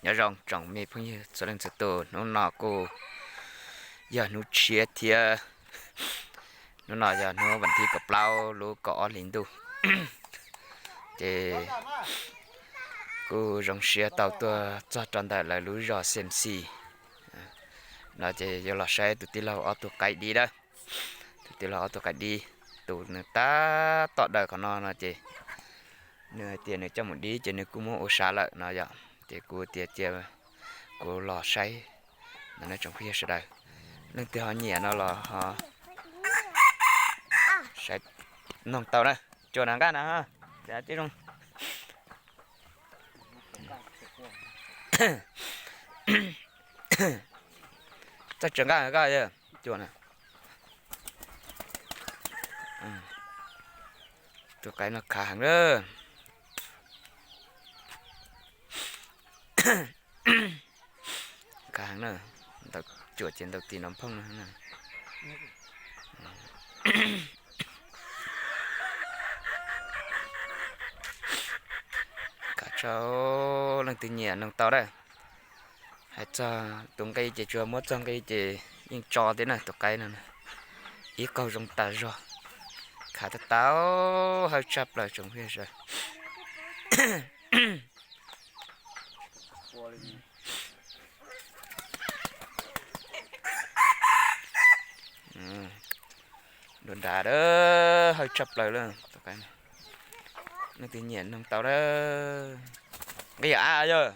Nyob zoo tsoom me phooj ywg txhua leej txhua tus, hnub no kuj yog hnub tshiab thiab, hnub no yog hnub vas thib kaum plaub lub kaum ob hlis ntuj. Ces kuj zoo siab tau tuaj txog rau ntawm lawv lub zos Xeem Xis no ces yuav los saib tus tij laug ob tug qaib dib lawm. Tus tij laug ob tug qaib dib, tus nws tab tom daws qhov no no ces nws hais tias nws coj mus dib ces nws kuj muab ua sav lawm no yom. Ces kuv tias cia kuv los saib no na tsoom phooj ywg sawv daws. Leej twg ho nyiam no los ho saib noog tau na. Cua na nqaj na, tib zoo. Txawj tsaws nqaj koj cua na. Tus qaib no khav heev lawm. Khav heev na, ntawm cuam ces ntawm tim no phooj no. Khav tshaj, leej twg nyiam noog tau lawm. Hais txog tus nqi ces tsuas muab txog nqi ces yeej tso thiab na tus qaib no. Ib qaug zoo tas zog, khav tau tau, hawj tshaj plaws tsoom phooj ywg sawv daws. Dua nrad, hawj tshaj plaws lawm tus qaib no. Leej twg nyiam noog tau lawm. Nqi yog av yog.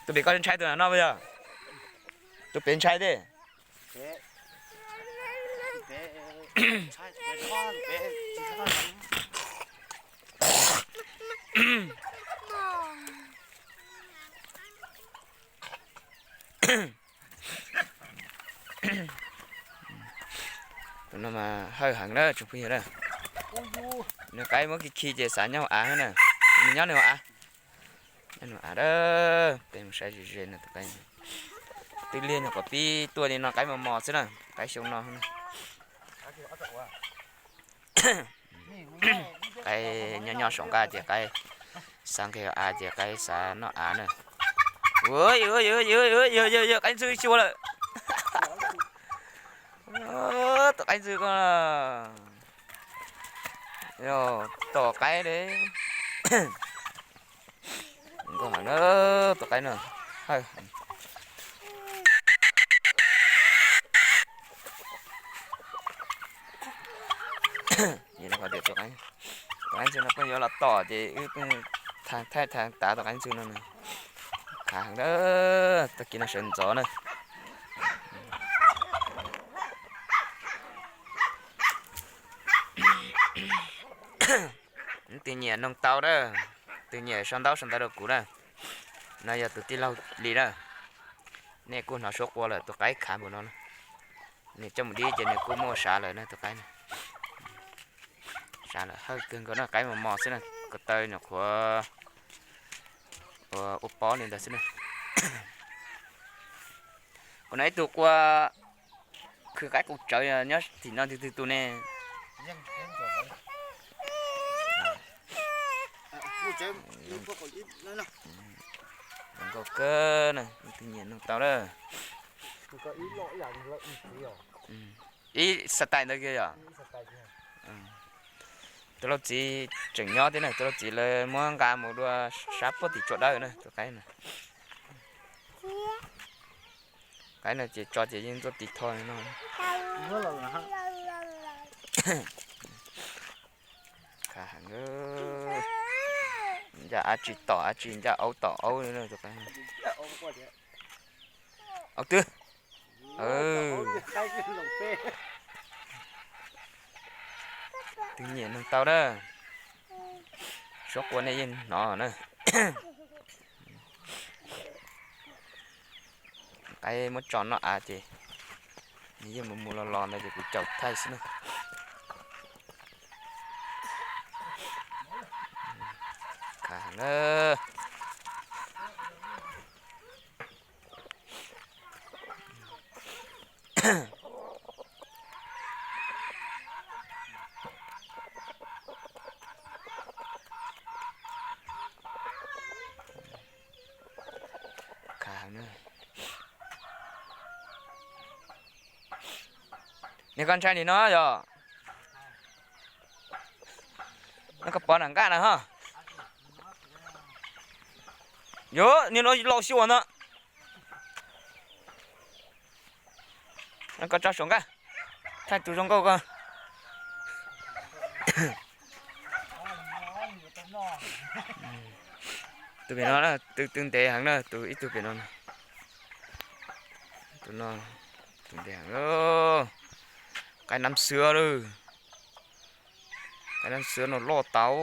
Tus pem koj ntshai tus no yog? Tus pem ntshai thiab. Tus no mas hawj heev na tsoom phooj ywg na. Nws qaib muab khi khi ces xav nyob hauv av na. Nws nyob nws hauv av. Nyob nws hauv av a. Peb mus saib ze ze no tus qaib. Twb liag nyuag qhov pib tuaj li no qaib mos mos xwb na, qaib xyoo no. Qaib nyob nyob saum nqaj ces qaib xav nqis av ces qaib xav noj av na. Yog qaib ntxwg xyuas lawm. Tus qaib ntxwg ko, tom qaib li. Nkauj heev na, tus qaib no. Tus qaib ntxwg no pheej yuav los tom ces wb pheej thaij thaij tav tus qaib ntxwg no. Khav heev na, tag kis no sawv ntxov na. Leej twg nyiam noog tau na, tus nyiam sau ntaub sau ntawv rau kuv na. No yog tus tij laug li na. Nej kuj hnov suab qua lawm tus qaib khav npaum no. Nws coj mus dib ces nws kuj muaj sav lawm na tus qaib no. Sav lawm hawj kawg nkaus na, qaib mos mos xwb na, ko taw nyuam qhuav ua pob li ntawd xwb na. Kuv hnov ib tug qua khwv qaib qus tsawv nyob tim no twg twg tus ne. Zoo nkauj kawg na, leej twg nyiam noog tau na. Ib xav tais ntawd kiag yom. Tus lauj txiv tseem nyob thiab na, tus lauj txiv lawv muab nqa mus dua sab puag tim tsua dawb na tus qaib no. Qaib no ces tso ces yeej tuaj tiv tho li no. Khav heev, ncaj av tsis tom av tsis ncaj aub tom aub li na tus qaib no. Aub twg? Twg nyiam noog tau na. Suab qua nej yeej hnov na. Qaib muab tso noj av ces nws yeej mus mus los los ntawd ces kuv caum thaij xwb na. Khav heev na. Niag koj ntshai li no yog, koj pov nram nqaj na ho. Yuav niag no laus xyuas ntag. Koj tso saum nqaj, thaij tus zoo nkauj ko. Tus pem no, tus twb ntev heev na, tus ib tug pem no. Tus no, tus ntev heev. Qaib nab xwab lawm. Qaib nab xwab no loj tau.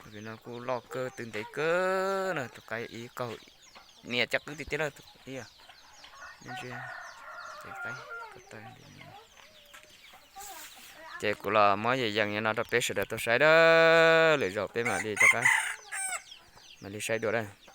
Tus pem no kuj loj kawg, twb ntev kawg na, tus qaib ib kaug niam cov qwb tiag tiag lawm. Ces kuv los muab yees yees no rau peb sawv daws tau saib a, lwm zaus peb mam li rov qab, mam li saib dua a.